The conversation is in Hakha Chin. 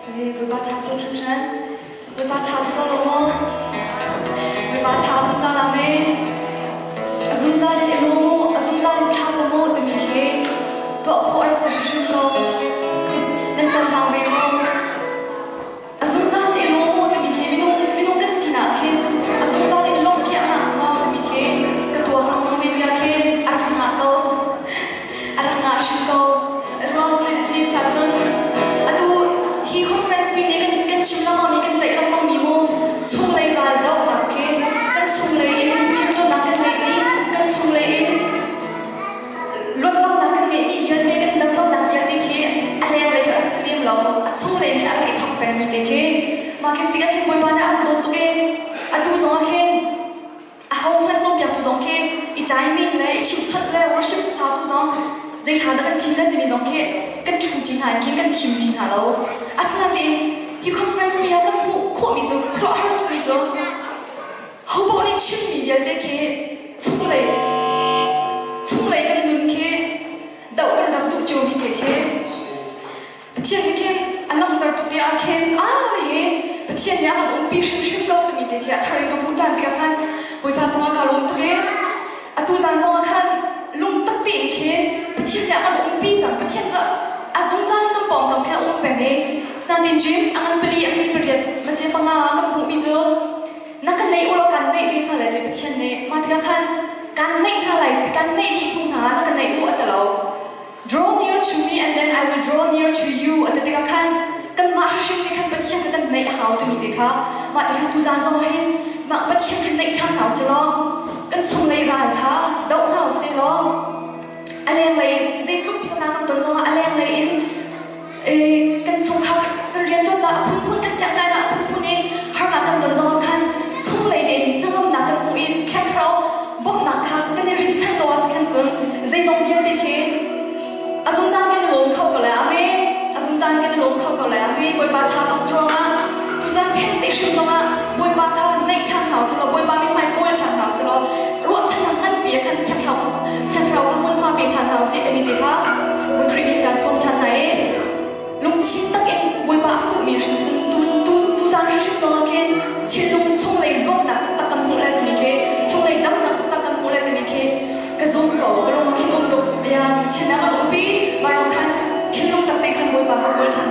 Si, Bawipa ṭha tuk hringhran. Bawipa ṭha tuk ko lo maw? Bawipa ṭha zungzal amen. A zungzal in i lawm u, a zungzal in thla cam u timi khi tuah khawh a rak si hrimhrim ko. Nan cohlang ve maw? A zungzal in i lawm u timi khi minung minung kan sinak khin a zungzal in lawmh khi a ngah maw timi khi ka tuak lengmang ve tikah khin a rak ngah ko. A rak ngah hrim ko. Ruang cu a si cun atu hi conference mi nih kan kan chim lengmang mi kan ceih lengmang mi mu chunglei ral dohnak khi kan chunglei in ṭemṭawnnak kan ngeihmi kan chunglei in luatlonak kan ngeihmi vialte kan damlonak vialte khi a lenglei khi a rak si lem lo a chunglei in khi a rak i thawk pengmi te khi mah khi si tikah khin Bawipa nih a rak dawt tuk i atu zongah khin Ahohmanh cawnpiaktu zong khi i timing le i chimhchawnh le worship satu zong zei hla dah kan thim le timi zong khi kan ṭhu ṭi hna in khin kan thim ṭi hna lo. Asinain hi conference mi ah kan hmuh khawhmi cu khuaruahhar tukmi cu hopaoh nih chimmi vialte khi chunglei chunglei kan nun khi doh kan rak duh ciomi te khi Pathian nih khin a langhter tuk ti ah khin ah hi Pathian nih a kan umpi hrimhrim ko timi te khi a thar in ka hmuh ṭhan tikah khan Bawipa cungah kaa lawm tuk i atu zan zongah khan lungtak tein khin Pathian nih a kan umpi cang. Pathian cu a zungzal in kan pawngkam khin a um peng i Sinain James a ngan pali a hmi pariat Messiah panga ah kan hmuhmi cu na ka neih ulaw kan neih ve hna lai ti Pathian nih mah tikah khan kan neih hna lai kan neih dih tung hna na ka neih u a ti lo. Draw near to me and then I will draw near to you a ti tikah khan kanmah hrimhrim nih khan Pathian kha kan naih a hau timi te kha mah ti khan tuzaan zong ah hin mah Pathian khan naih ṭhan hna usih law kan chunglei ral kha doh hna usih law a lenglei zeitluk phunak kan ton zongah a lenglei in kan chungkhar kan rianṭuannak a phunphun kan siangkainak a phunphun in harnak kan ton zongah khan chunglei tein hnangamnak kan hmuh i Thiang Thlarau bawmhnak kha kan i rinhchan ko a si khan cun zeizong vialte khi a zungzal kan i lawm kho ko lai. Amen. A zungzal kan i lawm kho ko lai. Amen. Bawipa ṭha tuk ruangah tuzan then te hrim zongah Bawipa kha naih ṭhan hna usih law Bawipa mithmai kawl ṭhan hna usih law ruahchannak nganpi ah khan Thiang Thlarau Thiang Thlarau kha hmunhma pe ṭhan hna usih timi te kha Bawi Khrih min kan sawm ṭhan hna i lungthin tak in Bawipa a fuhmi hrim cun tu tu tuzan hrimhrim zongah khin thinlung chunglei luatnak taktak kan hmuh lai timi khi chunglei damnak taktak kan hmuh lai timi khi ka zum ko. Ka lung a khin um tuk. Ya, Pathian ah kan umpi. Mah khan thinlung tak te khan Bawipa kha kawl ṭhan.